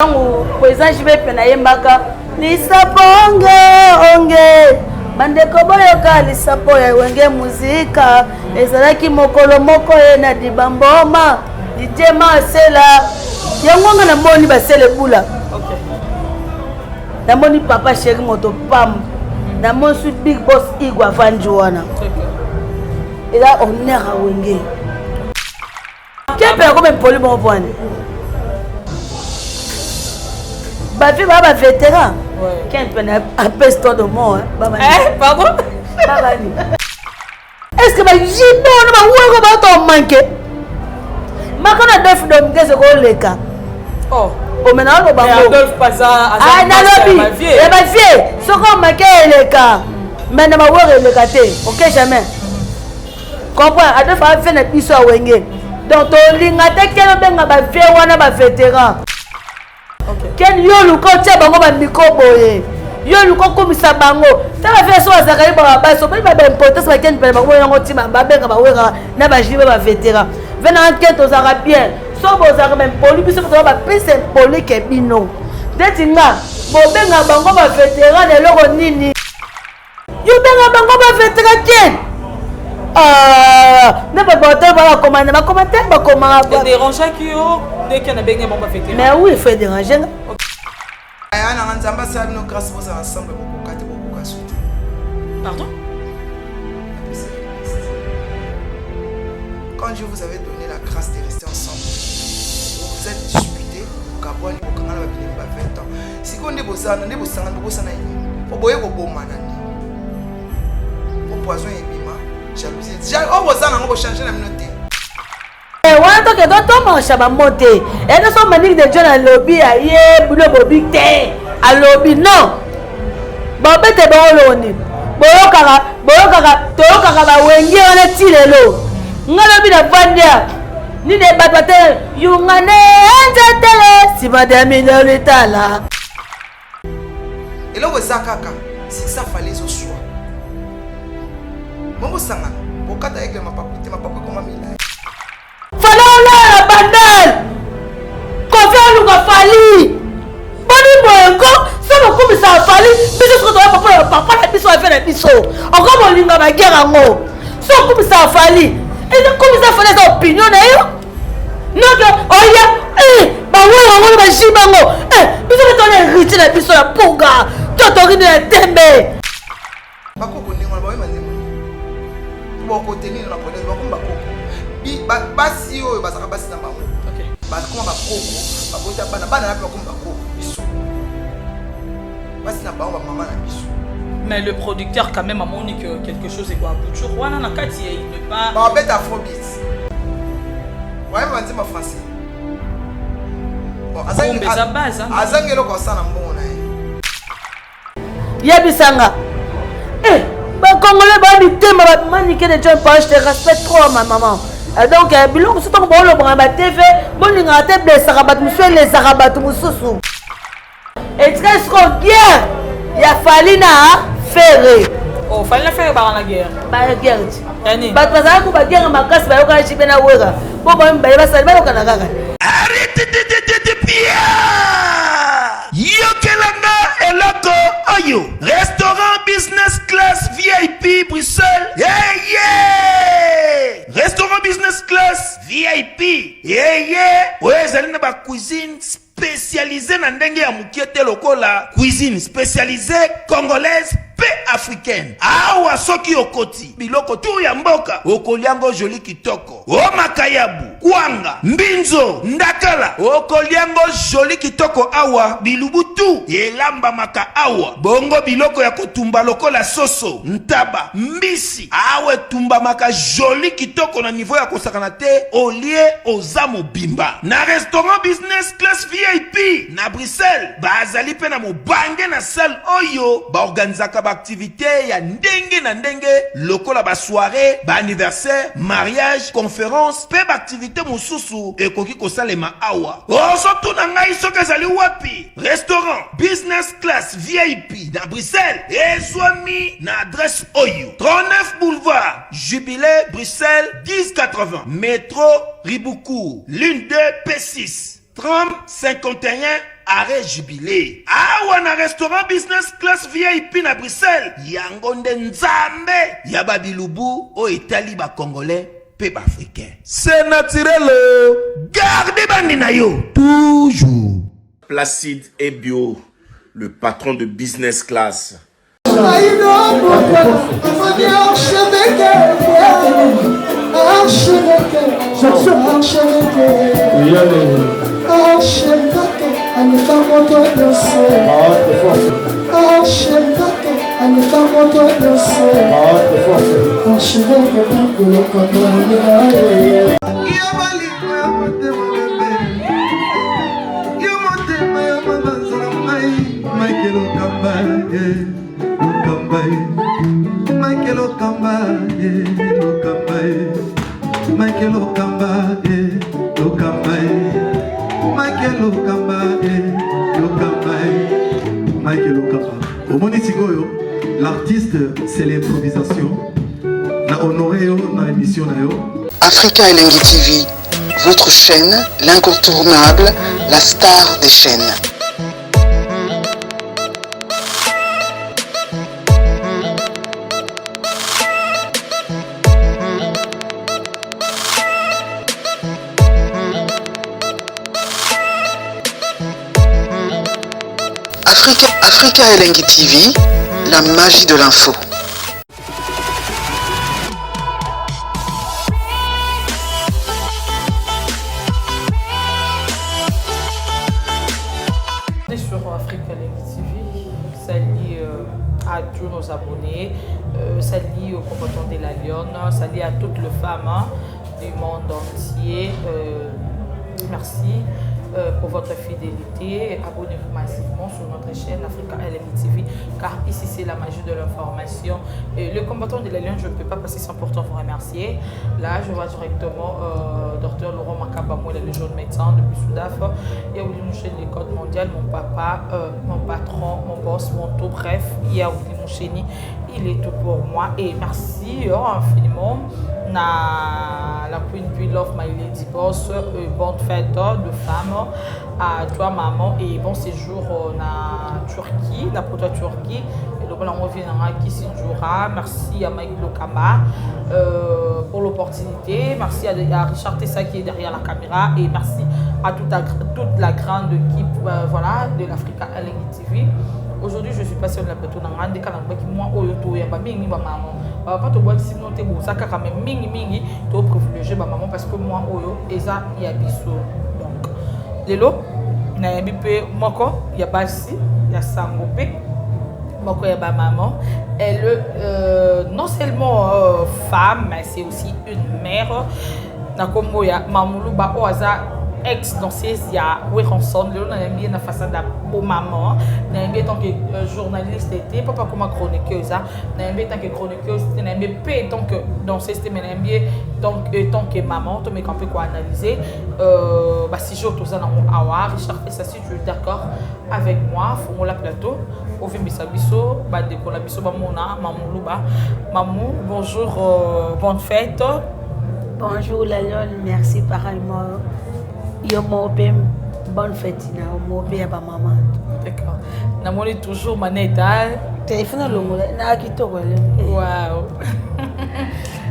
Ntango président JB mpe nayembaka lisapo onge onge bandeko boyoka lisapo ya wenge muzika ezalaki mokolo moko ye na dibamboma didie masela yango nga namoni basele bula namoni papa sheri moto pam namoni su big boss igwe avandi wana eza honneur ya wenge Kepe akomi impoli moko pwani. Ba vie ba ba vétéran. Ken pene apese toi de moi. Baba. Eh, pardon? Baba ni. Est-ce que ba jibo na ba weko ba to manquer? Makana Adolphe Dominguez koleka. Oh. Omena oloba ngo. Adolphe paza ah nalobi. Ya ba vieux, soko manquer eleka. Mais na ba weko eleka te. OK jamais. Comprends? Adolphe afe na biso ya wenge. Donc tolinga te ken obenga ba vieux wana ba vétéran. Ken yo luka otia bango ba micro boye. Yo luka okumisa bango. Tala vieux so azalaka ye ba basi obali ba importance ba ken pele bango yango tima ba benga ba wera na ba jibe ba vétéran. Vena ken tozalaka bien. So bozalaka ba impoli biso tozalaka ba plus impoli ke bino. Ndeti nga bobenga bango ba vétéran na eloko nini? Yo benga bango ba veteran ken. Ah, ne bato bato bakoma na bakoma te bakoma. Dérangeaki yo ndenge na benge bango ba veteran. Mais oui, il faut déranger nga. Aya na nzambe asala bino grâce bozala ensemble bokoka te bokoka su te. Pardon? Quand Dieu vous avait donné la grâce de rester ensemble, vous vous êtes disputé, bokabwani, bokangana babinemi ba 20 ans. Sikoyo nde bozana nde bosangani bobosana ye nini? Po boye kobomana nde. Po poison ebima, jalousie. Oyo boza nango bochange na bino te. Eh, wana toke to tomansha bango te ete so maniki de john alobi aye bino bobi te alobi non babete bango loni boyokaka boyokaka toyokaka bawenge wana ti lelo nga lobi na vandia nini bato te yungane nzetele nsima de milelo etala eloko eza kaka succès afali ezoswa bongosangana bokata aigle mapapu te mapapu ekoma milai Fala olala bandal kofi oluka fali boni boye nko so bokumisaka fali biso soko toya papa ya papa na biso afe na biso oko bolinga bagere yango so okumisaka fali ezokumisa fali eza opinion na yo noke oya eh, bawera yango na bajibe yango eh, biso mpe tona héritier na biso ya mpunga to tokinde na tembe Bakoko ndenge wana baoyemba nzembo nini? Bokote nini na podium bakomi bakoko. Basi oyo bazalaka basi na bango bakoma bakoko babota bana bana na mpe bakomi bakoko biso basi na bango bamama na biso. Mais le producteur quand même amoni que quelque chose est quoi Bouchour wana na kati il ne pas babeta afrobeat wayemba nzembo français bon azangi eloko asala mbongo na ye Yebisa nga. Eh, ba congolais ba mitema ba manike de John Paul, je te respecte trop ma maman. Eh, donc eh, biloko mosusu ntango bolobaka ba TV, bolingaka te blessaka bato mosusu elesaka bato mosusu. Etikali sikoyo guerre ya Fally na Ferre. Oh, Fally na Ferre baka na guerre. Ba guerre ti. Bato bazalaki ko ba guerre makasi bayokana JB na Werra. Bo ba mibale basali bayokana kaka. Arrête de de de de Pierre! Yokela nga eloko oyo Restaurant Business Class VIP Bruxelles Eye Restaurant Business Class VIP Eye oyo ezali na ba cuisine spécialisée na ndenge ya mokie te lokola cuisine spécialisée congolaise mpe africaine. Awa soki okoti biloko tout ya mboka okolia ngo joli kitoko. O makayabu, kwanga, mbinzo, ndakala okolia ngo joli kitoko awa bilubu tout elambamaka awa bongo biloko ya kotumba lokola soso, ntaba, mbisi awa etumbamaka joli kitoko na niveau ya kosakana te olie oza mobimba na restaurant business class vip na Bruxelles bazali pe na mobange na salle oyo ba organisaka ba activites ya ndenge na ndenge lokola ba soiree, ba anniversaire, mariage, conference pe ba activites mosusu ekoki kosalema awa. Ozo tuna ngai soki ezali wapi? Restaurant Business Class VIP na Bruxelles ezwami na adresse oyo, 39 boulevard Jubilee, Bruxelles 1080, metro Riboucourt, ligne 2 P6, tram 51. Arrêt Jubilé. Awa na restaurant Business Class VIP na Bruxelles, yango nde Nzambe ya ba bilubu oyo etali ba Congolais pe ba Africains. C'est naturel oh! Garde bandi na yo toujours. Placide Ebio, le patron de Business Class. Michael Okamba, yeah, Okamba, yeah. Michael Okamba, yeah, Okamba, yeah. Michael Okamba, yeah, Okamba, yeah. Michael Okamba, yeah, Okamba, yeah. Michael Okamba. Omoni sikoyo, l'artiste c'est l'improvisation. Na honoré yo na émission na yo. Africa Elengi TV, votre chaîne, l'incontournable, la star des chaînes. Africa, Africa Elengi TV, la magie de l'info. Sur Africa TV, salut euh, à tous nos abonnés, euh, salut aux combattants de la Lyon, salut à toutes les femmes hein, du monde entier. Euh, merci pour votre fidélité. Abonnez-vous massivement sur notre chaîne Africa LMI TV, car ici c'est la magie de l'information. Et le combattant de la Lyon, je ne peux pas passer sans pourtant vous remercier. Là, je vois directement euh, Docteur Laurent Makabamo, le jeune médecin depuis Soudaf, et Willy Moucheni, l'école mondiale, mon papa, euh, mon patron, mon boss, mon tout, bref, il y a Willy Moucheni, il est tout pour moi. Et merci oh, infiniment na la Queen Bee Love My Lady Boss, euh, bonne fête de femme à toi maman et bon séjour euh, na Turquie, na poto Turquie. Et donc là on revient à Kisindjura. Merci à Mike Lokamba euh, pour l'opportunité. Merci à, à Richard Tessa qui est derrière la caméra et merci à toute la, toute la grande équipe euh, voilà, de l'Africa Elengi TV. Aujourd'hui, je suis passée sur la plateau na ngande kana baki moi oyo to ya ba mingi ba maman. Papa to bwakisi bino te boza kaka mais mingi mingi to privilégier ba maman parce que moi oyo eza ya biso. Donc lelo nayebi mpe moko ya basi ya sango mpe moko ya ba maman. Elle euh, non seulement euh, femme mais c'est aussi une mère na kombo ya Mamuluba oyo aza ex danseuse ya Werrason lelo nayambi ye na façade ya bo maman nayambi ye tant que euh, journaliste te papa akoma chroniqueuse nayambi ye tant que chroniqueuse te nayambi ye mpe tant que danseuse te mais nayambi ye tant, euh, tant que maman tomeka mpe koanalyse euh, basujet oyo toza nango awa Richard Fessa si tu es d'accord avec moi fongola plateau ovimbisa biso bandeko na biso bamona mamuluba mamu bonjour euh, bonne fête. Bonjour la lionne, merci pareillement. Yo moko mpe bonne fête na yo moko mpe ya bamama. D'accord. Namoni toujours manette. Hein? Téléphone olongola na kitoko Wow.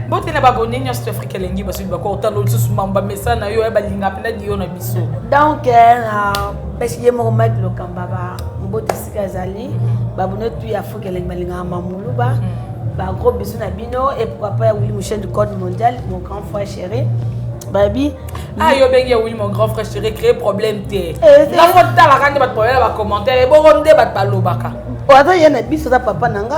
mbote na babone nyonso to afrika elengi basuki bako otala lisusu mambo bamesa na yo ya balinga mpena diyo na biso donc napesi ye moko mike lokamba ba mbote esika azali babone tu ya afrika elengi balingaka mamuluba mm. Ba gros bisous na bino et pourquoi pas Willy Mouchen du Code mondial, mon grand frère chéri. Babi. Ah yo bengi Willy mon grand frère chéri créer problème te. Na faut tala kande ba problème ba commentaire bongo nde ba balobaka. Oza ye na biso za papa na nga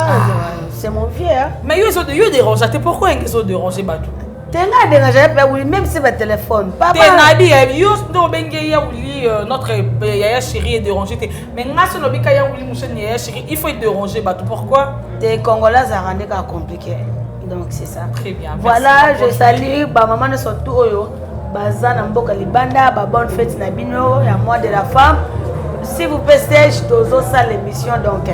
c'est mon vieux hein. Mais yo ezo yo dérange te pourquoi ezo déranger bato? Te nga dérange pe Willy même si ba téléphone. Papa. Te na bi yo ndo bengi ya Willy notre yaya chéri est dérangé te. Mais nga so lobika ya Willy Mouchen yaya chéri il faut déranger bato pourquoi? Te congolais azalaka nde kaka compliqué donc c'est ça. Très bien. Voilà, je salue ba maman nyonso tout oyo baza na mboka libanda, ba bonne fête na bino ya mois de la femme. S'il vous plaît, Serge, tozosala émission donc.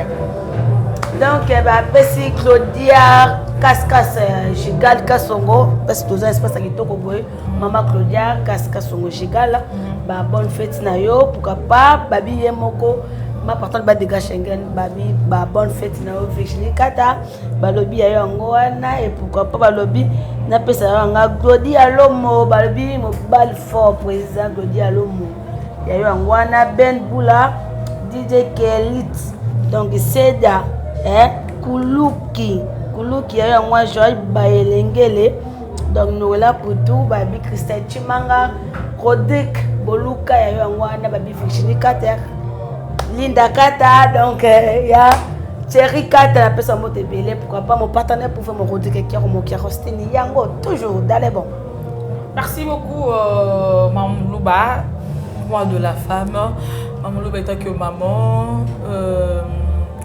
Donc bapesi Claudia Kaskas Gigal Kasongo parce que toza espace ya kitoko boye mama Claudia Kaskas Songo Gigal. Ba bonne fête na yo, pourquoi pas babi ye moko ma partant ba dégâts Schengen babi ba bonne fête na yo Virginie Kata balobi ya yo yango wana et pourquoi pas balobi napesa yo yanga Glody Alomo balobi mobali fort président Glody Alomo ya yo yango wana Ben Bula DJ Kelit donc Seda eh, Kuluki Kuluki ya yo yango wana Joël Bayelengele donc Noela Putu babi Christelle Chimanga Rodrick Boluka ya yo yango wana babi Virginie Carter Linda Kata donc euh, ya Thierry Kata napesa mbote ebele pourquoi pas mon partenaire pour faire mon Rodrick Kiaro mon Kiarostini yango toujours dans les bons. Merci beaucoup euh, Maman roi de la femme. Maman Louba étant que maman euh,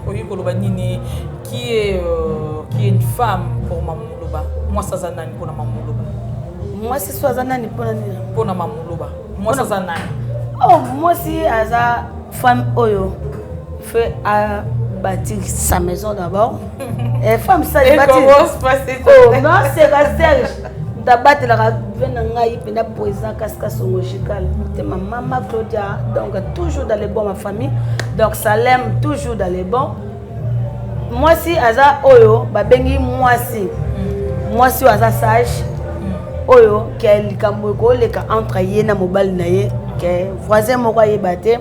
oyi koloba nini qui est euh, qui est une femme pour Maman Louba. Moi ça za nani pour Maman Louba. Mwasi so aza nani mpona nini? Pour Maman Louba. Moi ça za nani. Oh, mwasi aza femme oyo fait à bâtir sa maison d'abord. Et femme ça Et bâtir. comment se passe Oh, non, c'est Serge. ndabatelaka ve na ngai mpenza président kasika songogical motema mama claudia donc toujours dans les bons ma famille donc salem toujours dans les bons mwasi aza oyo babengi mwasi mwasi oyo aza sage oyo ke likambo ekoleka entre ye na mobali na ye ke voisin moko ayeba te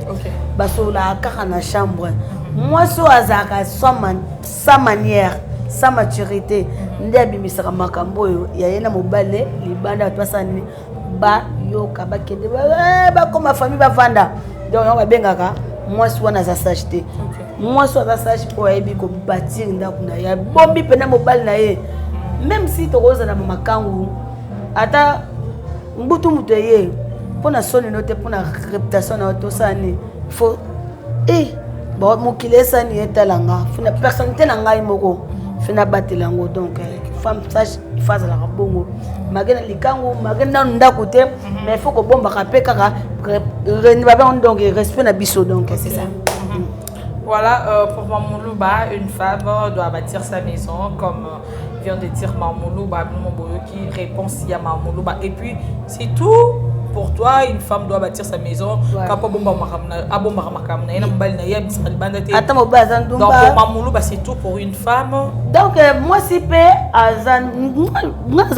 basololaka kaka na chambre mwasi oyo azalaka sans manière sans maturité nde abimisaka makambo oyo ya ye na mobali ne libanda bato basala nini bayoka bakende bakoma famille bavanda donc yango babengaka mwasi wana aza sage te mwasi oyo aza sage oyo ayebi kobatir ndako na ye abombi mpena mobali na ye même si tokozala na makangu ata mbutu moto eye mpo na soni no te mpo na réputation na yo tosala nini faut e bon mokili esani etala nga fina personnalité na ngai moko fina batela yango donc femme sage il faut azalaka bongo malgré na likangu malgré nanu ndako te mais il faut kobombaka mpe kaka babengo donc respect na biso donc c'est ça. Voilà, pour Mamoulouba, une femme doit bâtir sa maison, comme vient de dire Mamoulouba, qui répond si à Mamoulouba. Et puis, c'est tout pour toi, une femme doit bâtir sa maison. Attends, Donc pour Mamoulouba, c'est tout pour une femme. Donc, moi, si pe, aza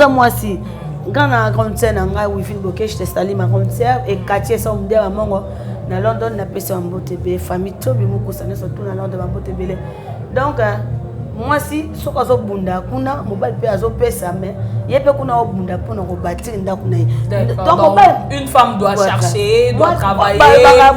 mwasi. Nga na grande sœur na ngai Wivine Boke, je te salue ma grande sœur et Katie sa mdera mongo na London na pesi mbote ebele famille Tobi Mukusa nyonso tout na London bambote ebele. Donc mwasi soki azobunda kuna mobali mpe azopesa mais ye mpe kuna obunda mpona kobatire ndako na ye. Donc une femme doit chercher, doit travailler.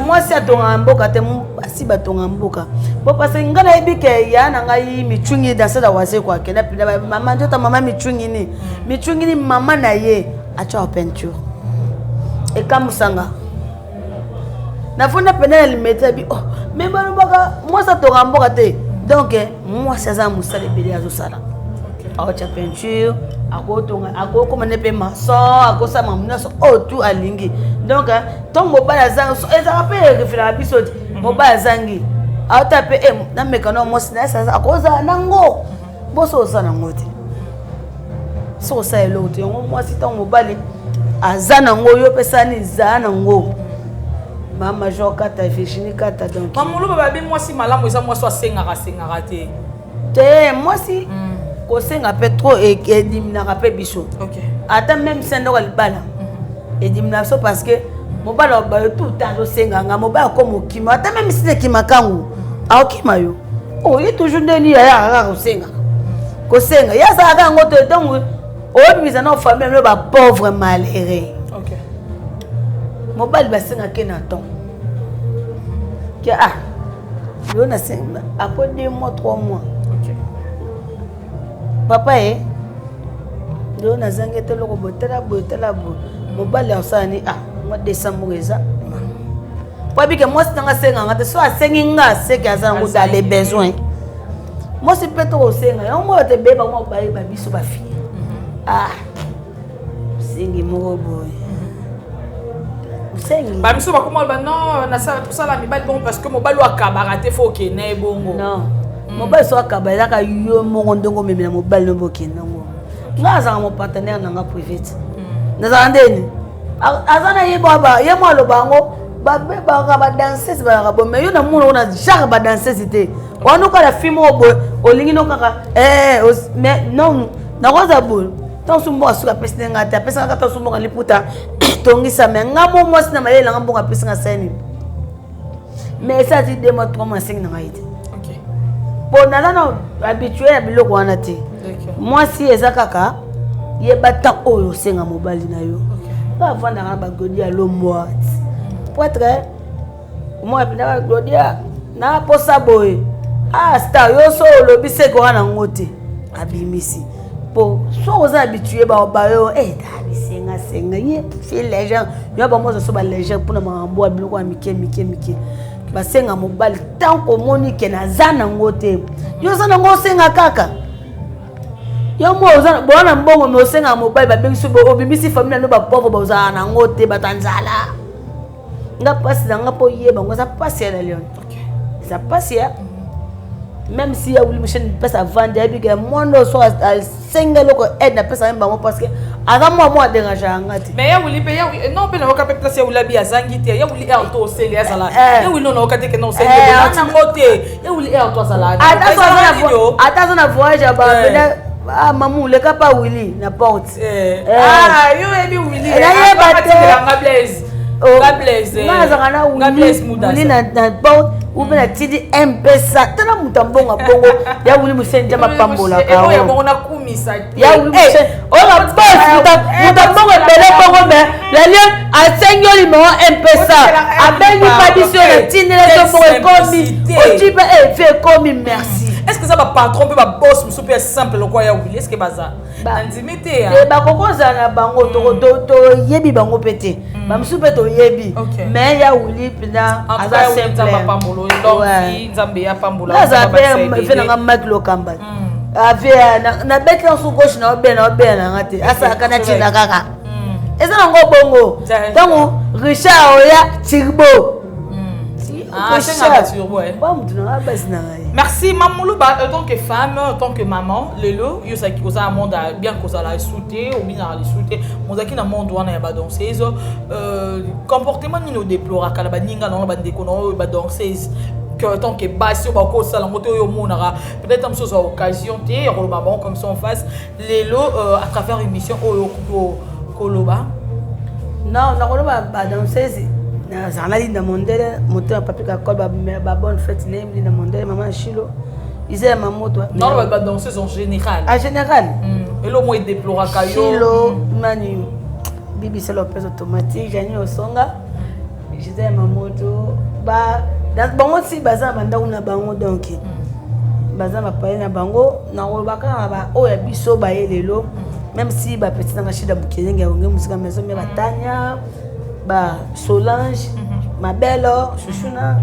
Mwasi atongaka mboka te, basi batongaka mboka po parce que ngai nayebi ke ya na ngai michungi danse da wase kwa kenda mpena mama nzota mama michungi ni michungi ni mama na ye atya peinture ekamusanga nafunda pene na limete abi oh mais balobaka mwasi atonga mboka te donc mwasi aza mosala ebele azosala aotya peinture akotonga akokoma ne mpe maçon akosala makambo nyonso oyo tu alingi donc ntongo mobali azangi ezalaka mpe erefelaka biso te mobali azangi aota mpe e nameka na mwasi na ye akozala nango boso osala nango te soki osala eloko te yango mwasi ntango mobali aza nango yo mpe sani zala nango mama Jean Kata Virginie Kata donc Mamuluba babi mwasi malamu eza mwasi asengaka sengaka te te mwasi kosenga mpe trop ediminaka mpe biso ata même se ndoko libala ediminaka biso parce que mobali bayo tout le temps azosenga nga mobali akoma okima ata même si ekimakangu aokima yo oye toujours ndeni yaya kaka kosenga kosenga ye azalaka yango te donc oyebimisa na famille no bapauvre malheureux mobali basengaki na ton ke ah yo nasenga après 2 mois 3 mois papa ye yo nazangi ete eloko boye tala boye tala boye mobali asala ni ah mwa décembre eza po abike mwasi nanga asenganga te so asengi nga aseki aza nango dans les besoins mwasi mpe tokosenga yango moko te beba moko bayeba biso bafille ah sengi moko boye sengi bamiso bakoma ba non nasala tosala mibali bongo parce que mobali oyo akabaka te fo okende ye bongo non mobali so akaba ezaka yo moko ndenge omemela mobali no bokende yango nga azalaka mo partenaire na nga privé te nazala ndeni. Aza na ye ba ye mo aloba yango babebaka badanseuse balaka bo mais yo na mona ona genre badanseuse te wana okala film oyo boye olingi no kaka eh, mais non nakoza boye ntango so mbongo asuka apesi nde nga te apesaka kaka ntango so mbongo liputa tongisa mais nga mo mwasi na mayele nanga mbongo apesi nga sani mais esa ti 2 mois 3 mois asengi na ngai te mpo naza na habitue ya biloko wana te. Mwasi eza kaka yeba temps oyo osenga mobali na yo. Bavandaka na bagodi ya lombwa poitre omona mpenza baglodia na posa boye. Ah, star yo so olobi seke wana nango te abimisi po so oza habitue bayo bisenga senga ye fi légère yo bango oza so balégère mpona makambo ya biloko ya mike mike mike. Basenga mobali tant komoni ke naza nango te, yo oza nango osenga kaka yo mo oza boa na mbongo me osenga mobali babengisi obimisi famille na bapauvre bozala nango te bato ya nzala. Nga mpasi na nga mpo yeba ngo eza mpasi ya la lion, eza mpasi ya même si ya wuli michel mpesi avandi ayebi ke mwana oyo so asenga eloko aide napesa ye bango parce que aza mwa mwa aderange yanga te. Mais ya wuli mpe non mpe nayoka mpe place ya wuli abi azangi te. Ya wuli air to osenge azala ya wuli no nayoka te ke non osenge nango te. Ya wuli air to azala ata aza na voyage ya bapena. Ah, mamu leka pa wili na porte. Yo oyebi wili nayeba te. Nga nazalaka na wili na porte ube natindi mpesa tala moto ambongo bongo ya wili moseni nzambe apambolaka ya wili oyo babos moto ambongo ebele bongo me lalie asengi yo limao mpesa abengi pa biso yo natindela so bongo ekomi oti mpe efe ekomi merci. Est ce que eza bapatron mpe baboss mosusu mpe ya simple lokwa ya wili? Est ce que baza nandimi te? Bakoki kozala na bango, toyebi bango mpe te, bamosusu mpe toyebi, mais ya wuli mpenza aza simple. Nzambe apambola. Azala mpe fe nanga Mike Lokamba ave nabeti na su gauche na obela na obela nanga te asalaka na ntina kaka eza nango bongo. Ntango Richard oya tirbo. Mutu nanga basi na ngai. Merci Mamoulouba, en tant que femme, en tant que maman, lelo, yo sa ki oza monde bien kozala esute, ou bien la esute, mozaki na monde wana ya ba danseuse, comportement nini odeploraka na baninga na ba ndeko na oyo ba danseuse que en tant que basi oyo bakosala yango te, oyo omonaka peut-être mosusu ozwa occasion te ya koloba bango comme ça en face lelo à travers émission oyo koloba? Non, nakoloba badanseuse nazala na Linda Mondele, motema papi kakol, babonne fête name Linda Mondele, mama Shilo Isaya Mamoto. Non, badanseuse en général. En général. Elo mo edeploraka yo? Shilo nani, Bibisa Lopez automatique, Jani Osonga, Gisele Mamoto, ba bango si baza na bandako na bango, donc baza bapaye na bango. Nakoloba kaka baoyo ya biso baye lelo, même si bapeti nanga Shida Mokelenge ya Wenge Musika Maison me batania ba Solange Mabelo Shushuna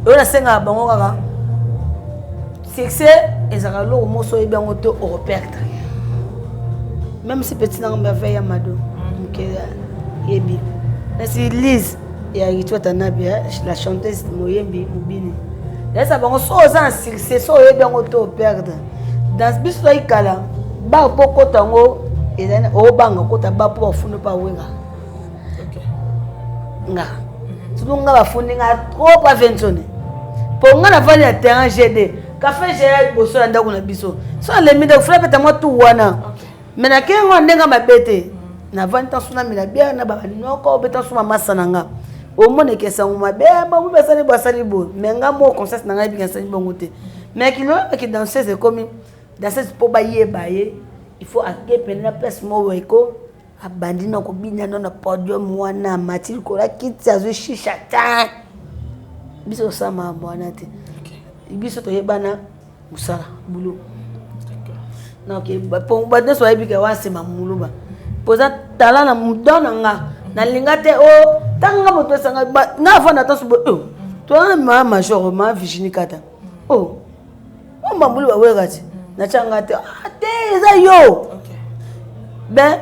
oyo, nasengaka bango kaka succès ezalaka eloko moko oyebi yango te okoperdre. Même si petit nanga merveille ya Mado moke yebi nasi Lise ya Ritu Watanabe, la chanteuse moyembi mobini, yayesa bango so oza na succès so oyebi yango te operdre. Dans biso toyaki kala bar mpo kota yango ezali obanga kota bar mpo bafundi mpo awenga nga surtout nga bafundi nga trop pa Vensone mpo nga navandi na terrain GD café GA liboso ya ndako na biso so alembi ndako fula peta mwa tu wana me nakei ngo ndenge mabe te navandi ntanso namela bière na babanoko obe ntanso mamasa na nga omona ekesango mabe bango basali bo asali boye me nga mo conscience na ngai yebiki nasali bongo te. Mais kilo oyebaki danseuse ekomi danseuse mpo bayeba ye, il faut ake pene na place moko eko abandi na kobina no na podium wana amati likolo akiti azwi shisha ta. Biso tosala makambo wana te, biso toyebana mosala boulot. Donc bato nyonso bayebi ke wana nsima moluba mpo eza tala na don na nga nalinga te o ntango nga moto esanga nga avanda ata so boye towana ma major ma Virginie kata o o mambulu baweka ti natyanga te te eza yo ben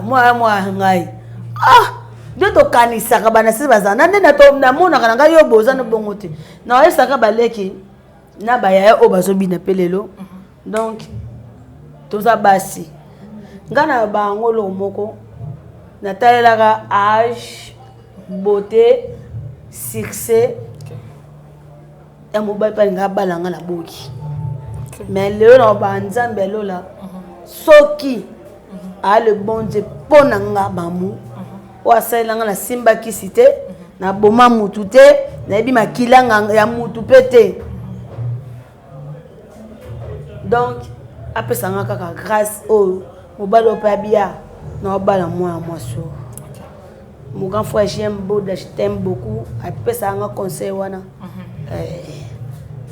mwa mwa ngai nde tokanisaka banasisi bazala na nde namonaka na ngai yo boza no bongo te nayebisaka baleki na bayaya oyo bazobina mpe lelo. Donc toza basi, ngai na bango eloko moko. Natalelaka age, beauté, succès ya mobali mpe alinga abala nga na boki. Mais lelo na ba Nzambe ya lola soki a le bon Dieu mpo na nga mamu oyo asalela nga nasimba kisi te, naboma mutu te, nayebi makila ya mutu mpe te. Donc apesa nga kaka grâce oyo mobali oyo mpe abia na obala mwana mwasi oyo. Mon grand frère, j'aime Boda, je t'aime beaucoup. Apesa nga conseil wana.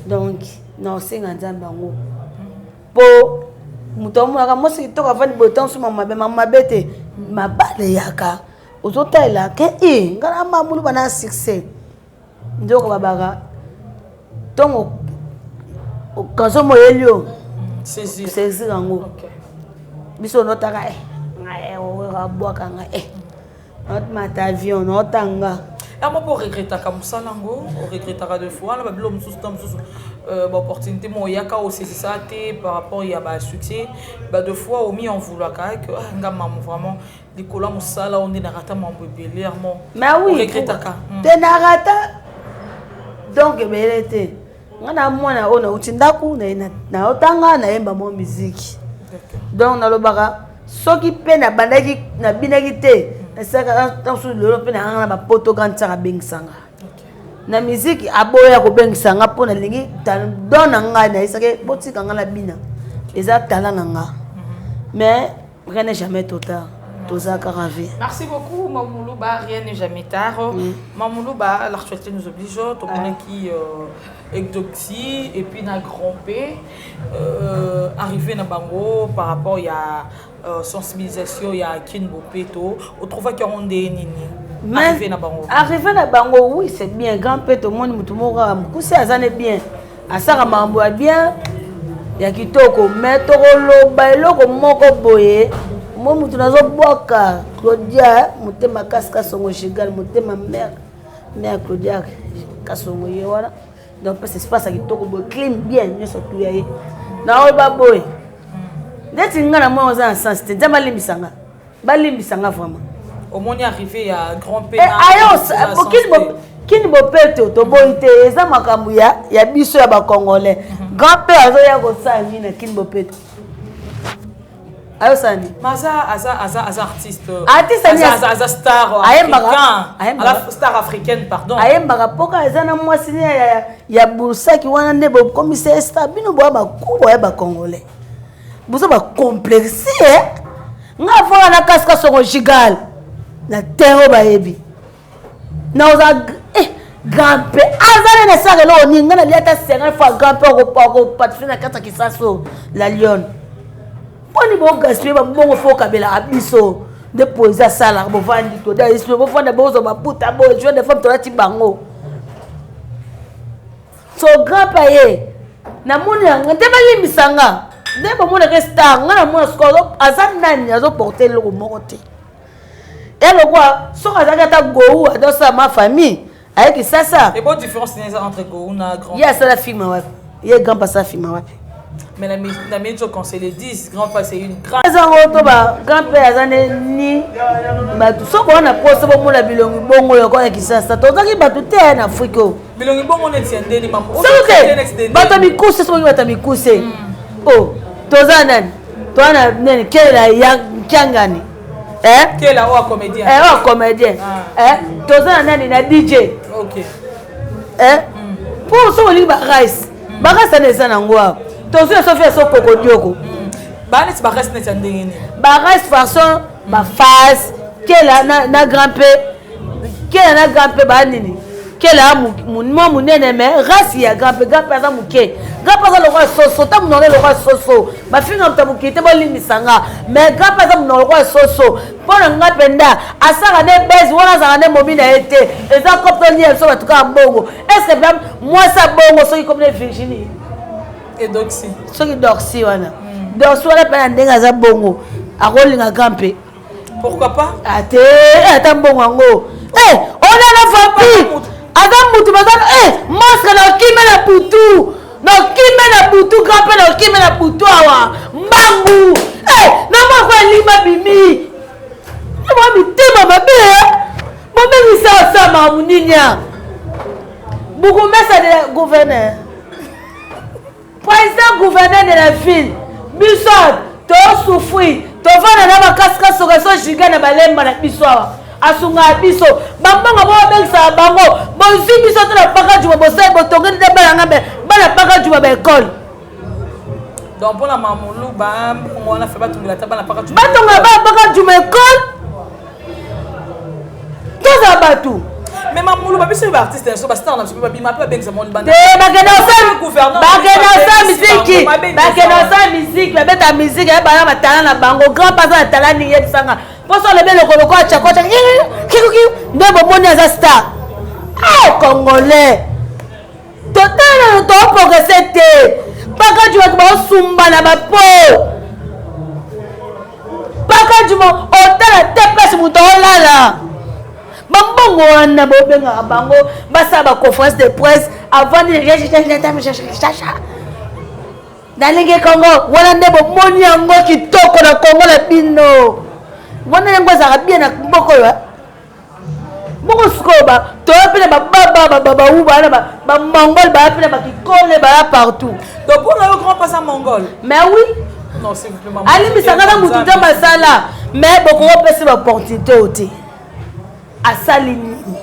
Donc naosenga Nzambe yango po moto amonaka mwasi kitoko avandi boye ntango mosusu mabe mabe te mabala eyaka ozotalela ke e nga na mamulu bana succès nzoka babaka ntongo occasion moyeli yo saisir yango. Biso notaka ngai abwaka nga mata avion naotanga. Yango mpo oregretaka mosala yango, oregretaka de fois wana babilo mosusu ta mosusu, baopportunité mo oyaka osesisa te par rapport ya basuccès ba de fois omi en voulaka que ah, nga mamu vraiment likolo ya mosala oyo nde narata mambo ebele yango. Mais oui. Oregretaka? Te, narata donc ebele te. Nga na mwana oyo nauti ndako naotanga, nayemba mwa miziki, donc nalobaka soki mpe nabandaki nabinaki te, nasalaka ntango lelo mpe nanganga na bapoto grande sœur abengisanga na miziki, aboya kobengisa nga mpo nalingi don na ngai. Nayesaki botika nga na bina, eza talent na nga, mais rien n'est jamais trop tard, toza kaka vie. Merci beaucoup, Mamoulouba. Rien n'est jamais tard. Mamoulouba, l'actualité nous oblige. Tomonaki Eudoxie et puis na Grand P arrivé na bango par rapport ya sensibilisation ya Kin Bopeto. Otrouvaki yango nde nini? Arrivé na bango. Arrivé na bango, oui, c'est bien. Grand P, tomoni motu moko kaka mokuse aza ne bien, asaka makambo ya bien ya kitoko, mais tokoloba eloko moko boye mo motu nazobwaka Claudia motema kasi Kasongo Gigal motema mare mare Claudia Kasongo ye wana. Donc mpesa espace ya kitoko boye, clim bien, nyonso tu ya ye. Naoyeba boye neti nga na mwana oza na sens te. Nzambe alimbisa nga, balimbisa nga vraiment. Omoni arrivé ya Grand P. Ayo kini bopeto toboyi te, eza makambo ya biso ya bacongolais. Grand P azoya kosala nini na Kini Bopeto? Ayosala nini? Mais aza aza aza aza artiste. Artiste aza, aza, aza star. Ayembaka. Africain. Aza star africaine, pardon. Ayembaka mpoka eza na mwasi ne ya bursaki wana nde bokomisa ye star. Bino boya baku boya bacongolais, boza bacomplexe. Nga avanda na kasika songo gigal na terre oyo bayebi na oza grand P aza nde nasala eloko nini? Nga nalia ata 50 fois Grand P akoparticipe na kati ya Kisaso la Lionne. Mponi bogaspille bambongo fo okabelaka biso nde poésie asalaka. Bovandi toda esprit, bovanda bozwa maputa boye jour de femme tolati bango. So grand P ye namoni yango nde balimbisa nga nde bomonaka star. Nga namona sikoyo aza nani? Azoporte eloko moko te. Ya lokwa soki azalaki ata gou adosala ma famille aye Kisasa. Et bonne différence eza entre Gou na Grand? Ye asala film wapi? Ye Grand P asala film wapi? Mais la minute qu'on se le dise, Grand P c'est une grande. Eza ngo to ba Grand P aza ne ni bato soki wana poso bomona bilongi bongo lokola Kisasa tozaki bato te na Afrique oyo. Bilongi bongo neti ya ndeni mambo? Soki te bato mikuse, soki bato mikuse o toza nani, toza na nani, kela ya Kiangani. Kela oyo comédien. Oyo comédien. Toza na nani, na DJ. Mpo soki olingi barice, barice wana eza nango awa. Tozwi na sofi ya so kokodioko. Baneti barice neti ya ndenge nini? Barice façon baface Kela na Grand P, Kela na Grand P banini, Kela mwa monene, mais race ya Grand P, Grand P aza moke. Grand P aza lokola soso, ta monoko lokola soso. Bafinga moto ya mokili te, bolimbisa nga, mais Grand P aza monoko lokola soso. Mpo na nga mpenza asaka nde bese wana, azalaka nde momi na ye te. Eza cope tolia biso bato kaka mbongo. Est ce que mwasi abongo soki komi ne Virginie? Edoxi. Soki Dorsi wana, Dorsi wana mpe na ndenge aza bongo akolinga Grand P? Pourquoi pas? Ate ata mbongo yango ona na vampire aza mutu baza monstre na okime na butu, na okime na butu. Grand P na okime na butu awa mbangu na moko alima bimi. Mwa mitema mabe bobengisa osala makambo nini ya bourgmestre de la gouverneur président gouverneur de la ville biso tosouffrir tovanda na bakasikasoka so giga na balemba na biso awa asungaka biso bambongo bo babengisaka bango bozwi biso te na paka juma bosali botongeli te bana nga bana paka juma baekole Donc mpona mamuluba mbongo wana fe batongela ata bana paka batonga bana paka juma ekole tozala bato mais mamuluba biso ba artiste na biso ba star na biso babima mpe babengisa bango libanda te bakende bakende osala miziki bakende osala miziki babeta miziki ayebana batala na bango grand paza na tala nini yebisanga mposo olobi eloko lokola chakocha kikuki nde bomoni aza star congolais totala nano toprogrese te mpaka juma bato baosumba na bapo mpaka juma otala te place moto olala bambongo wana bobengaka bango basala baconférence de presse avandi nalingi kongo wana nde bomoni yango kitoko na kongo na bino wana yango ezalaka bien na mboka oyo bongo sikoyo toya mpe na bababa babau baya na bamongol baya mpe na bakikole baya partout. Donc mpona yo grand pasa mongol? Mais oui. Non, s'il vous plaît, maman. Alimbisanga na motu nzambe asala, mais bokoki opesi baopportunité oyo te. Asali nini?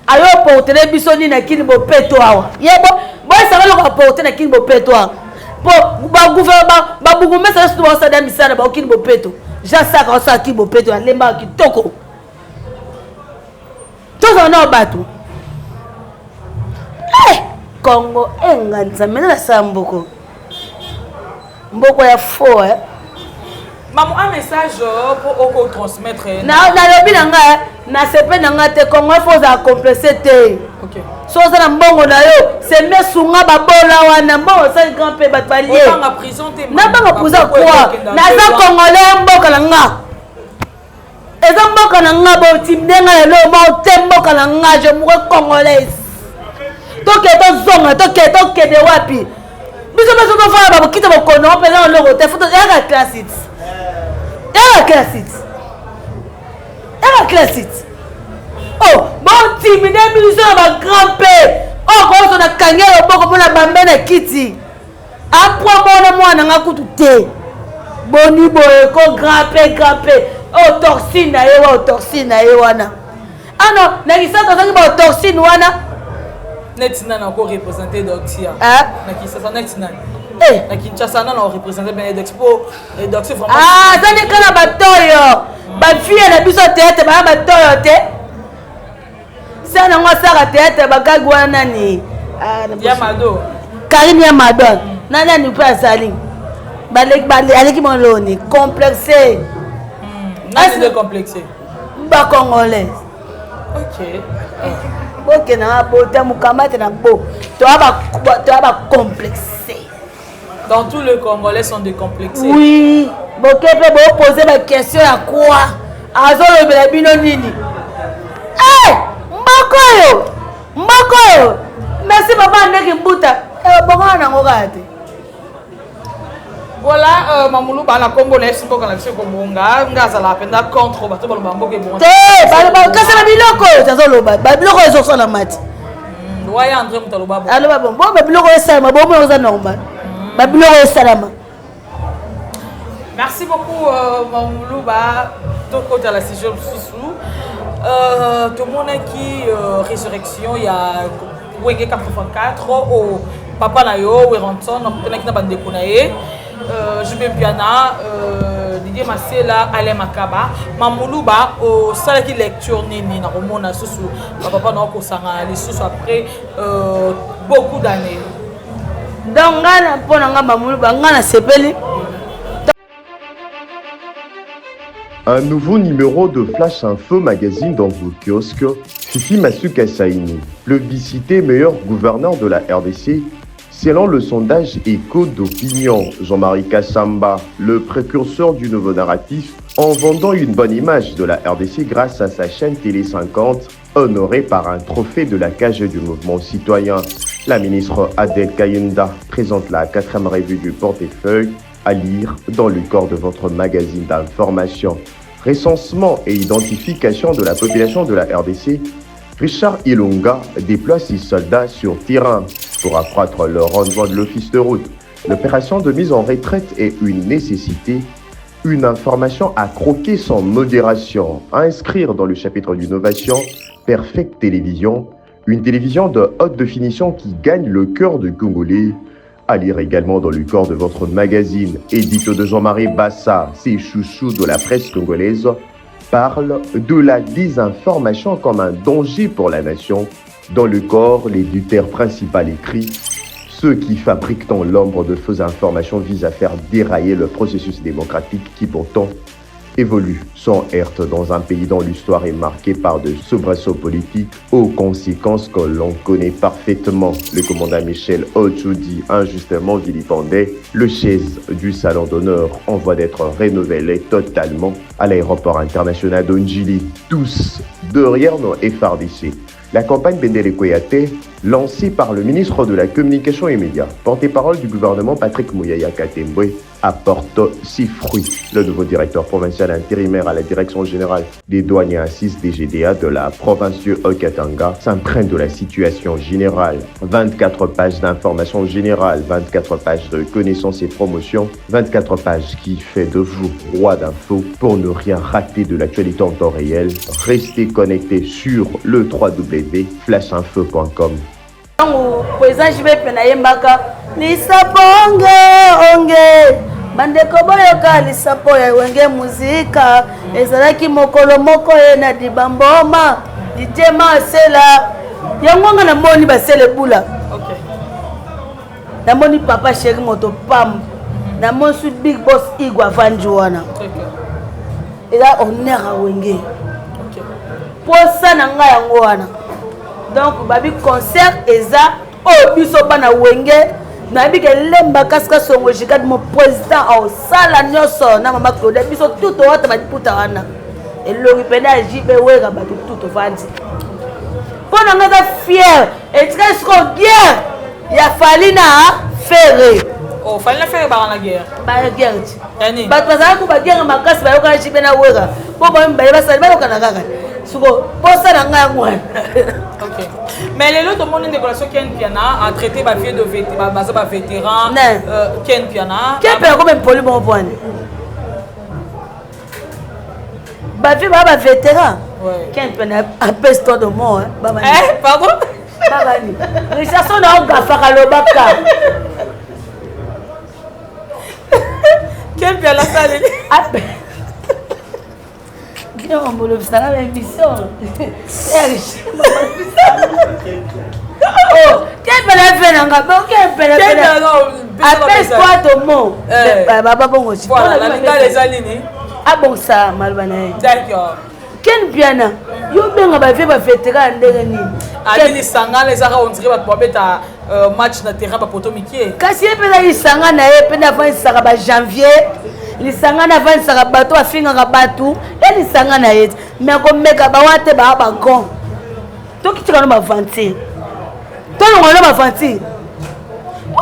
Ayo oportele biso nini na kini bopeto awa? Ye boyesanga eloko aporte na kini bopeto awa, po babourgmestre nyonso baosala misala baokini bopeto. Jean Saka osala kini bopeto, alembaka kitoko. Tozala nao bato. Congo enga nzambe nde nasala mboko mboko ya fo eh. Maman, un message pour oko transmettre. Nalobi na ngai nasepe na ngai te. Congo fo ozala complexe te. So oza na mbongo na yo, seme sunga babola wana. Mbongo osali grand mpe bato balie. Nabanga prison kua? Naza congolais, mboka na nga eza mboka na nga. Botimde nga lelo moko te, mboka na nga, je mourrai congolaise. Toke tozonga, toke tokende wapi? Biso mpe soki ofanda babokita bokono mpenza eloko te. Foto yaka classe, yaka classe, yaka classe. Oh, botimide biso na bagrand p oyo koso nakangi loboko mpona bambe na kiti apwa mwana mwana nga kutu te. Boni boye ko grand p, grand p oyo torsine na ye wa torsine na ye wana ano na Kisasa azangi baotorsine wana. Neti nani ako représente Doxia na Kinshasa? Neti nani na Kinshasa, nani ako bien Doxia? Po Doxia vraiment aza nde kaka batoyo bafille na biso théâtre baya batoyo te. Sa nango asalaka théâtre bagagi wana nani? Ya Mado. Karim ya Madon na nani mpe azali aleki moloni complexe. Nani complexe? Bacongolais. Ok. Bokendanga bota mokamate na bo toya bacomplexe. Dans tous les Congolais sont décomplexés. Oui, boke mpe bopose baquestion ya quoi azolobela bino nini. Mboka oyo, mboka oyo, merci papa ndeki mbuta bongana nango kaka te. Voilà, mamulu bana kombo na yesu mboka na biso ekobonga. Nga azalaka mpenza contre bato baloba mboka ebonga. Te, kasi na biloko oyo tazoloba, babiloko oyo ezosalama te. Waya André moto aloba bon. Aloba bon, bo babiloko oyo esalama, bomoi oza normal, babiloko oyo esalama. Merci beaucoup, mamuluba. Tokota la sujet mosusu. Tomonaki résurrection ya Wenge 84 o papa na yo Werrason akutanaki na bandeko na ye, JB Mpiana, Didier Masela, Alain Makaba. Mamuluba, osalaki lecture nini na komona susu bapapa na okosangana lisusu après beaucoup d'années? Donc ngai na mpo na ngai Mamuluba, ngai nasepeli. Un nouveau numéro de Flash Info Magazine dans vos kiosques. Fifi Masuka Saini, plébiscité meilleur gouverneur de la RDC, selon le sondage Écho d'opinion. Jean-Marie Kassamba, le précurseur du nouveau narratif, en vendant une bonne image de la RDC grâce à sa chaîne Télé 50, honorée par un trophée de la cage du mouvement citoyen. La ministre Adèle Kayinda présente la quatrième revue du portefeuille à lire dans le corps de votre magazine d'information. Recensement et identification de la population de la RDC, Richard Ilunga déploie ses soldats sur terrain pour accroître le rendement de l'office de route. L'opération de mise en retraite est une nécessité, une information à croquer sans modération, à inscrire dans le chapitre d'innovation Perfect Télévision, une télévision de haute définition qui gagne le cœur de Congolais. À lire également dans le corps de votre magazine, édito de Jean-Marie Bassa, ses chouchous de la presse congolaise, parle de la désinformation comme un danger pour la nation. Dans le corps, l'éditeur principal écrit Ceux qui fabriquent dans l'ombre de fausses informations visent à faire dérailler le processus démocratique qui pourtant évolue sans heurte dans un pays dont l'histoire est marquée par de soubresauts politiques aux conséquences que l'on connaît parfaitement. Le commandant Michel Ochoudi, injustement vilipendé, le chaise du salon d'honneur en voie d'être renouvelé totalement à l'aéroport international d'Onjili. Tous derrière nos FRDC. La campagne Bendele Koyate, lancée par le ministre de la Communication et Médias, porte-parole du gouvernement Patrick Muyaya Katembwe, apporte ses fruits. Le nouveau directeur provincial intérimaire à la direction générale des douanes et assises DGDA de la province du Haut-Katanga s'imprègne de la situation générale. 24 pages d'informations générales, 24 pages de connaissances et promotions, 24 pages qui fait de vous roi d'infos pour ne rien rater de l'actualité en temps réel. Restez connectés sur le www.flashinfo.com. Ntango président JB mpe nayembaka lisapo onge onge bandeko boyoka lisapo ya wenge muzika ezalaki mokolo moko ye na dibamboma didie masela yango nga namoni basele bula okay. namoni papa sheri moto pam namoni su big boss igwe avandi wana eza honneur ya wenge posa na ngai yango wana donc babi concert eza oyo biso bana wenge nayebi ke lemba kasika songo jikadi mo président aosala nyonso na mama claudia biso tout towata baliputa wana elongi mpena ya jb wera bato tout tovandi mpo na ngai eza fiere etikali sikoyo guerre ya fali na ferre oh, fali na ferre baka na guerre ba guerre ti bato bazalaki ko baguerre makasi bayokana jibe na wera mpo bango mibale basali bayokana kaka siko posa na ngai yango wana mais lelo tomoni ndeko na so ken piana atraité bavieux de baza bavétéran euh, ken piana ken piana kome mpoli bongo pwani bavieux baa bavétéran ken piana apese toi de mort eh, pardon babani richardson aogafaka lobaka Quel bien la salle bolobisaka ba émission oh, kepela fe na nga bokepela apese toi to mo baba bongo abongisa maloba na ye ken piana yo benga bavie bavetera ya ndenge nini ali lisanga ezaka ondire bato babeta euh, match na terrain bapoto mikie kasi ye mpenza lisanga na ye mpe nde afandisaka ba janvier lisanga na afandisaka bato afingaka bato ye lisanga na ye me akomeka bawa te baa bagon tokitika no baventure tolongola no baventure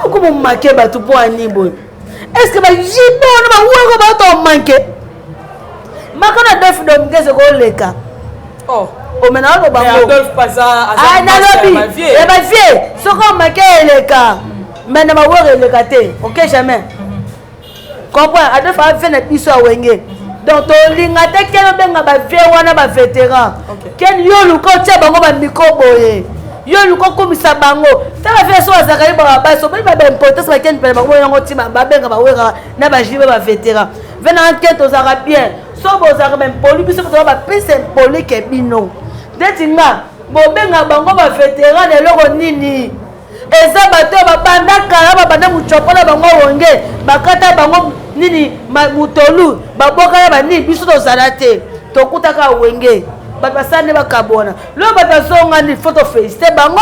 oko momake bato mpo ani boye est ce que bajibe wana baweko bato omanke maka na Adolphe Dominguez ekoleka oh. omena oloba ah, nalobi ya bavie soki omake eleka me na bawere eleka te ok jamais mhm. comprend Adolphe avie na biso ya wenge donc tolinga te ken obenga bavie wana bavétéran ken yo oluka otia bango bamiko boye yo oluka okumisa bango ta bavie so bazalaka ye baba basi omoni baimportance bakeni pene bango yango ntima babenga bawera na bajibe bavétéran Vena nke tozalaka bien so bozalaka baimpoli biso toza bapesa impoli ke bino ndeti nga bobenga bango baveteran na eloko nini eza bato oyo babanda kala babanda mocopo na bango wonge bakata bango nini motolu babwakana banini biso tozala te tokutaka wenge bato basala nde bakabwana loyo bato bazongani fo tofelisite bango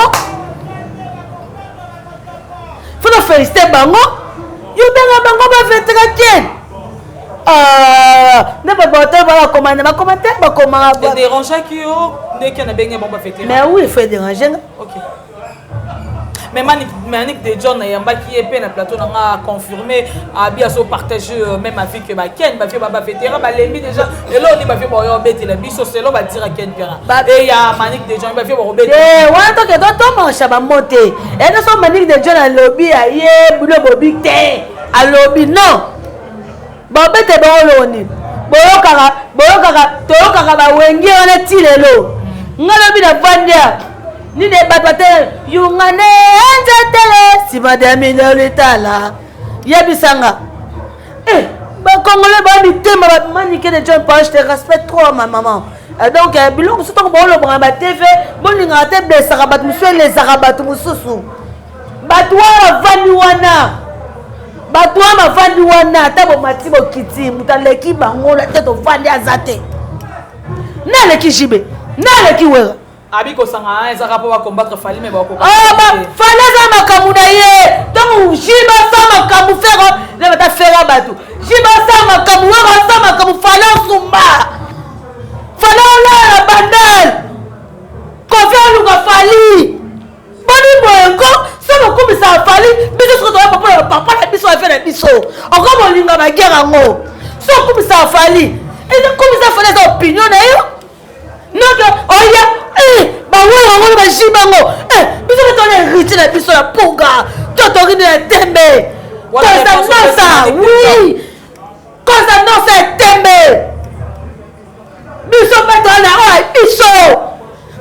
faut to féliciter bango yo benga bango ba veteran te ah, nde bato baotali bakoma na bacommentaire bakomaka dérangeaki yo ndenge na benge bango ba mais oui il faut déranger nga Mais Manick de John ayambaki ye mpe na plateau na nga, confirmé abi azo partage même avis que baken bavieux ba bavétéran balembi déjà. Eloko nini bavieux baoyo obetela biso selo badira Ken Piana e ya Manick de John, bavieux bakobetela? Wana toke totomansha bamo te. Eza so Manick de John alobi aye bulo bobi te, alobi non, babete bango loko nini. Boyokaka, boyokaka, toyokaka bawengi wana ti lelo. Nga lobi na vandia nini, bato te yungane nzetele nsima de milolitala yebisanga. Eh, bacongolais ba mitema. Manike de John, je te respecte trop, ma maman. Donc biloko mosusu ntango boolobaka na batv, bolingaka te, blessaka bato mosusu, elezaka bato mosusu. Bato wana bavandi wana, bato wana bavandi wana, ata bomati bokiti, moto aleki bango te. Tovandi aza te na aleki JB, na aleki Wera. Abi kosanga ezaka mpo bacombattre Fally, mais bakoka. Fally aza makambo na ye. Ntango JB asala makambo, Ferre na bata Ferre, bato JB asala makambo, Wera asala makambo, Fally osumba, Fally olala na Bandal, Koffi oluka Fally. Boni boye ko so bokumisaka Fally, biso soki toya papa na papa na biso, afe na biso oko bolinga baguerre yango. So okumisaka Fally, eza kumisa Fally, eza opinion na yo. Noke oya bawera yango na baji bango, biso mpe tona héritier na biso ya poga to torine ya tembe koza nosa. Oui, koza nosa ya tembe, biso mpe toza na oyo biso.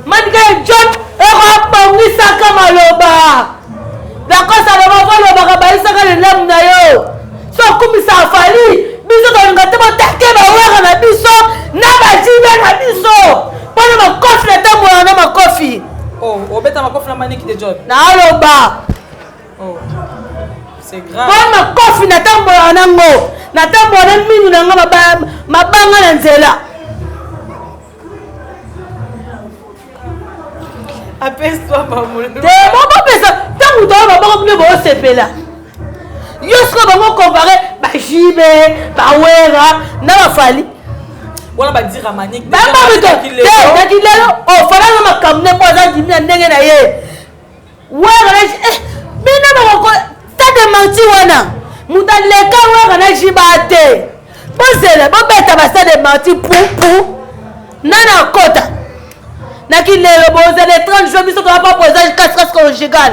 Manika ya John ekobongisaka maloba nakosa loba, kolobaka bayisaka lelamu na yo. So okumisaka Fally, biso tolinga te botake bawera na biso na bajibe na biso mpona makofi na tambola na makofi. Oh, obeta makofi na Maniki de John? Naaloba. Oh. C'est grave. Mpona makofi natambolaka nango, natambola na minu na nga mabanga na nzela. Apeswa mamulu. Te, bopesa ntango toyo maboko bino boosepela. Yo sikoyo bango compare bajibe, bawera na bafally. Wana badira Manik. Naki lelo ofalanga makambo ne mpo aza ndimi na ndenge na ye. Wera na bino bakoko stade des Martyrs wana, moto aleka Wera na jiba te. Bozela bobeta bastade des Martyrs pupu nani akota naki lelo. Bozela 30 juin, biso toya pa présage caskas conjugal.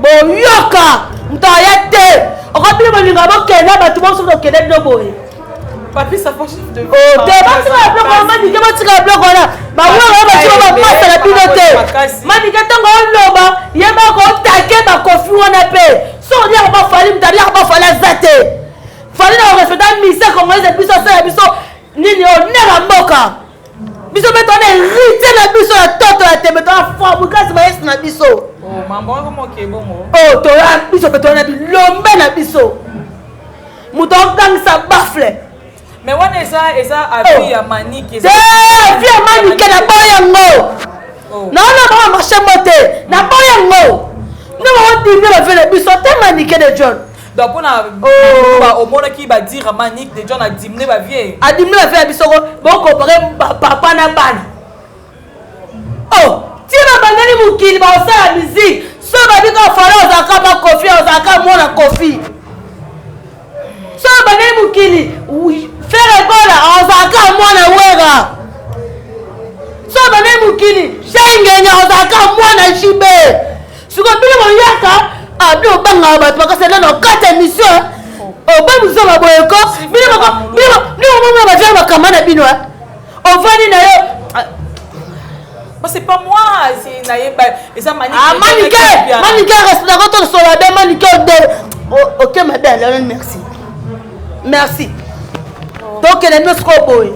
Boyoka, moto aya te. Oko bino bolinga bokenda bato bonso, tokende bino boye. Papi Safo, chef de te, batika biloko wana. Manike, batika biloko wana. Bawera batika bamasa na bino te. Manike, ntango oloba, yeba kotake bakofi wana mpe so oliaka bafally. Moto aliaka bafally aza te. Fally na korespecta mise congolaise biso, asala biso nini onera mboka. Biso mpe tona héritier na biso ya toto ya tembe, tona fabrikasi bayesi na biso. Oh, toya biso mpe tona bilombe na biso, moto akangisa bafle. Mais wana eza avis ya Manike. Te, avis ya Manike, na boya yango. Naona bango marché mo te, na boya yango. Nde bango dime bavele biso te, Manike de John. Donc mpona omonaki badira Manick de John adimine bavieux. Adimine bavieux ya biso, bokompare papa na bana. Oh, tina bandani mokili baosala musique, so babika Fally ozalaka pa Koffi, ozalaka mwana Koffi. So bandani mokili, Ferre Gola ozalaka mwana Wera. So bandani mokili, Shengenya ozalaka mwana JB. Siko bino boyaka bino obangaka bato makasi nano kati ya émission obamuzoba boyeko. Bino bomona bavia bakamba na bino ovandi na yo. C'est pas moi, c'est nayeba eza Manike. Ah, Manike, Manike, respectaka tosola be Manike ode. Ok, ma belle, merci, merci. Tokende bino sikoyo boye,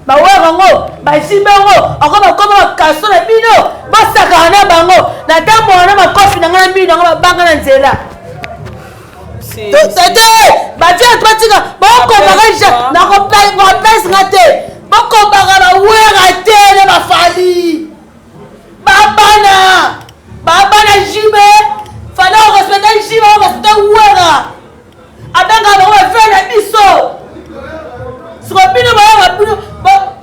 bawera yango, bajibe yango, ako bakoma bakaso na bino, basakaka na bango. Natambola na makofi na ngai na mino yango babanga na nzela te. Batie batika bokombaka, nakopesa te. Bokombaka bawera te na bafally, babana babana jibe. Fally orespecte jibe, orespecte Wera, abengaka bango bafe na biso. Siko bino bayaka bino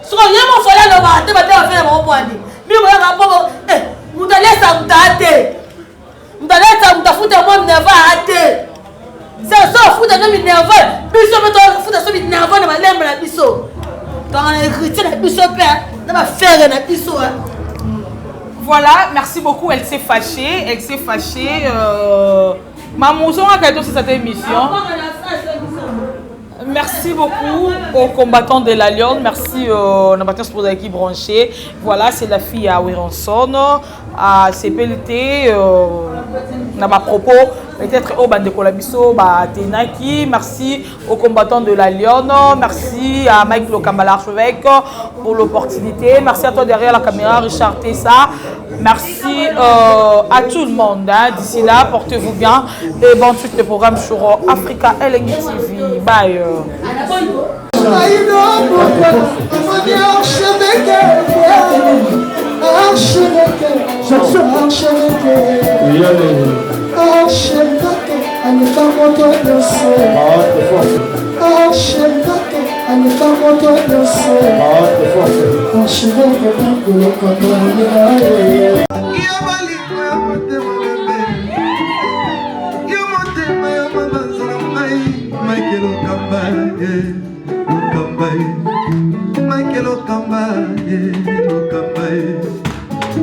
siko ye mo Fally alobaka te, babe bafe na bango mwani. Bino bayaka mpo moto alesa moto aya te, moto. afuta mwa minerval ate so afuta no minerval biso mpe tofuta so minerval na malembe na biso tanga na héritier na biso mpe na bafere na biso. Voilà, merci beaucoup. Elle s'est fâchée. Elle s'est fâchée. Mamouson a aussi cette émission. Merci beaucoup aux combattants de la Lyon. Merci euh, Nabatin pour qui branché. Voilà, c'est la fille à Wiranson, à CPLT, na ba propos peut-être au bandeko la biso ba tenaki. Merci aux combattants de la Lyon. Merci à Mike Lokamba l'archevêque pour l'opportunité. Merci à toi derrière la caméra, Richard Tessa. Merci à tout le monde. Hein. D'ici là, portez-vous bien et bonne suite de programme sur Africa Elengi TV. Bye.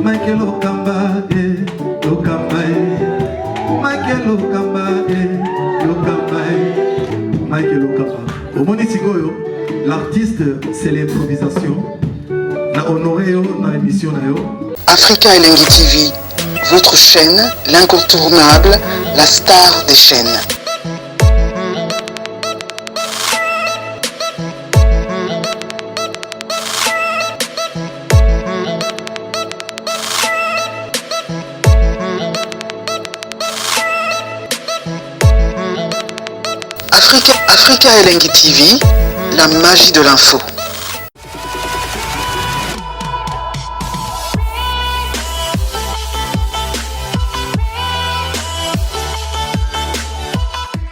Michael Okamba, Okamba, Michael Okamba, Okamba, Michael Okamba. Omoni sikoyo, l'artiste, c'est l'improvisation. Na honoré yo na émission na yo. Africa Elengi TV, votre chaîne, l'incontournable, la star des chaînes. Africa, Africa Elengi TV, la magie de l'info.